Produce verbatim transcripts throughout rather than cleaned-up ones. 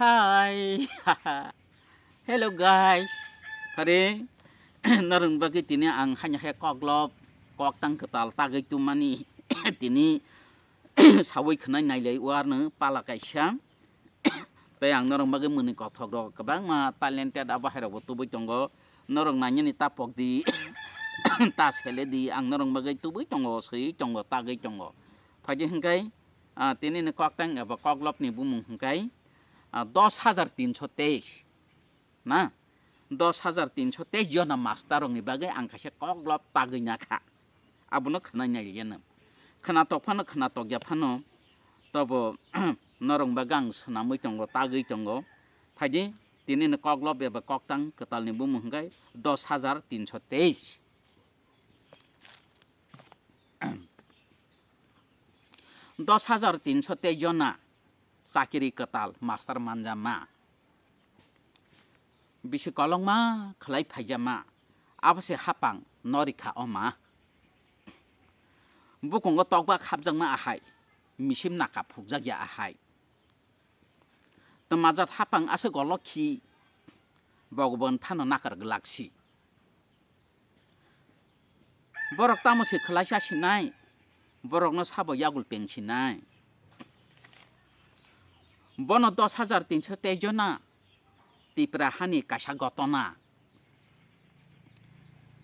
Hi. Hello guys. Pare norong bagwi tini ang hanya he koklop koktang kwtal tagwi tumani tini sawi khwnai nailai warno pala kaisa. Tei ang norong bagwi mwnwi kothok rok kwbangma talented abo hai rokbo tubui tongo. Norok nainani ta pok di ta sele di, ang norong bagwi tubui tongo, swi tongo, tagwi tongo. Phaidi hwnkhe ah, tini ni koktang eba koklop ni bumung hwnkhe ah, dos hajar tinso teis na, dos hajar tinso teis jona master rok ni bagwi ang kaisa koklop tagwi nakha. Abono khwnai nailiyano. Khwnatok phano, khwnatok ya phano, tobo norong bagwi ang swnamwi tongo, tagwi tongo. Phaidi tini ni koklop eba koktang kwtal ni bumung hwnkhe dos hajar tinso teis. Dos hajar tinso teis jona chakiri kwtal master manjama. Bisi kolokma khwlai phaijama. Abo se hapang norikha oma. Bukungo tokba khapjakma ahai. Misim naka phukjakya ahai. Twmajat hapang aswk o lokhi, Bhagwan phano nakar gwlak si. Borok tamo se khwlaisa sinai, borokno sabo yagul peng sinai. Bono dos hajar tinso teis jona Tipra hani kaisa gotona.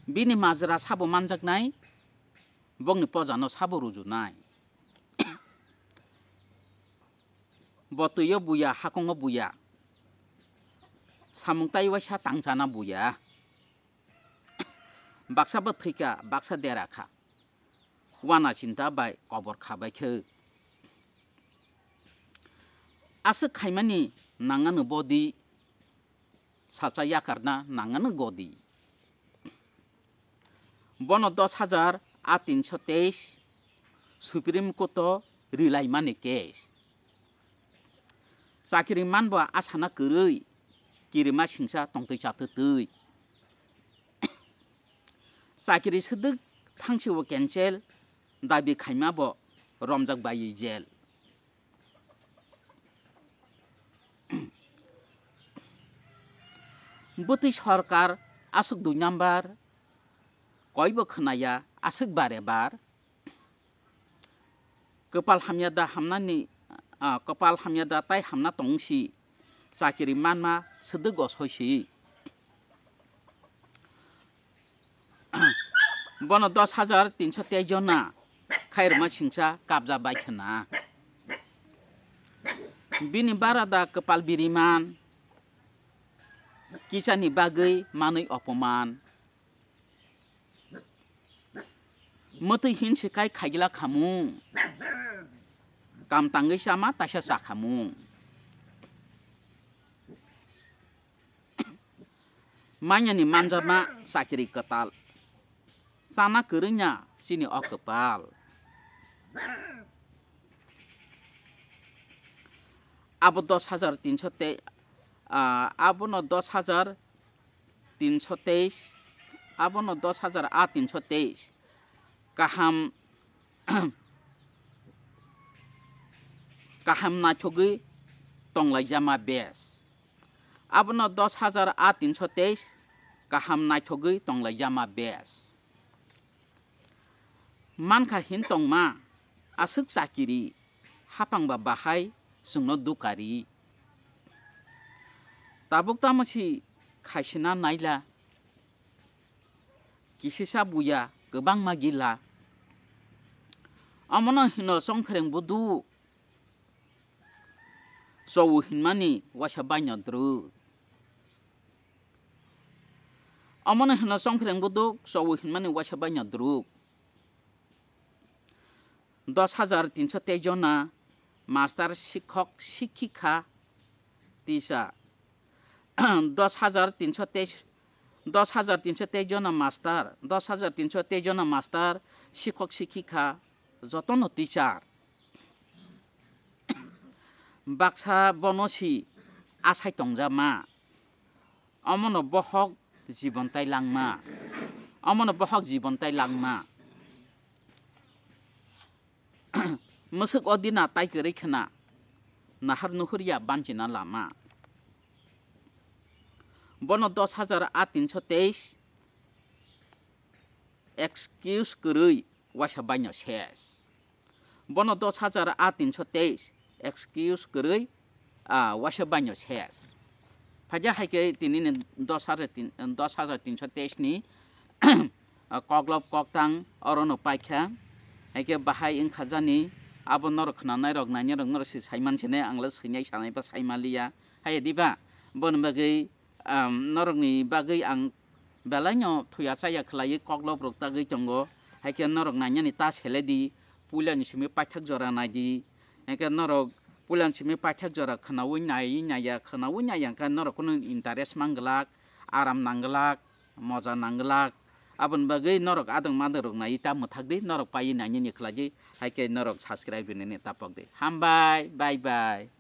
Bini majra sabo manjaknai, bokni pojano sabo rujunai. Bo twio buya, hakongo buya. Samung tai waisa tangchana buya. Baksa bo thwikha, baksa dera kha. Wana chinta bai kobor kha bai khe. Aswk khaimani nangano bodi, salsa yakarna nangano godi. Bono dos hajar a tinso teis Supreme Court o rilaimani case. Chakiri manbo asana kwrwi, kirima singsa tongtwi chatwi twi. Chakiri swdwk thangsi o cancel, dabi khaima bo romjak bai jail. Bwtwi sorkar aswk dui number, koibo khwnaya aswk bare bar. Kwpal hamya da hamnani, ah, kwpal hamya da tai hamna tongsi chakiri manma swdwk o soisi. Bono dos hajar tinso teis jona khairokma singsa kabja bai khwna. Bini bara da kwpal biriman, kisani bagwi manwi opoman. Mwtwi hin se kai khaigila khamung. Kam tangwi chama taisa cha khamung. Manyani manjakma chakiri kwtal. Chana kwrwngya chini o kwpal. Abo dos hajar tinso tei, ah, abono dos hajar tinso teis, abono dos hajar a tinso teis. Kaham, kaham naithogwi tonglaijama bes. Abono dos hajar a tinso teis, kaham naithogwi tonglaijama bes. Mankha hin tongma, aswk chakiri, hapang ba bahai chwngno dukari. Tabuk tamo si khaisina naila, kisisa buya kwbangma gila. Omono hino chongphereng budu, chowo hinmani waisa baino druk. Omono hino chongphereng budu, chowo hinmani waisa baino druk. Dos hajar tinso teis jona master, sikhok, sikhikha, teacher. Dos hajar tinso teis, dos hajar tinso teis jona master, dos hajar tinso teis jona master, sikhok, sikhikha, jotono teacher. Baksa bono si asai tongjama. Omono bohok jibon tai langma. Omono bohok jibon tai langma. Mwswk o dina tai kwrwi khna. Nahar nuhur ya banchina lama. Bono dos hajar a tinso teis excuse kwrwi waisa baino ses. Bono dos hajar a tinso teis excuse kwrwi, ah, waisa baino ses. Phaja hai khe tini ni dos hajar tin, dos hajar tinso teis ni, ah, koklop koktang oro no paikha. Hai khe bahai wngkha jani abo norok khwnanai rok nainai rok norok se saiman sene ang le swinai sanai ba saimaliya. Hai diba? Boni bagwi Am, norokni bagwi ang belaino thuya chaya khlaiwi koklop rok tagwi tongo. Hai khe norok nainani ta sele di, puilani simi paithak jora nai di. Hai khe norok puilani simi paithak jora khwnaui naiwi naiya, khwnaui naiya hwnkhe norok kunu interest mang glak, aram nang glak, moja nang glak. Aboni bagwi norok adwng madwng rok naiwi ta mwthak di, norok paiwi nainani khlai di, hai khe norok subscribe rinani ta pok di. Hambai, bye bye.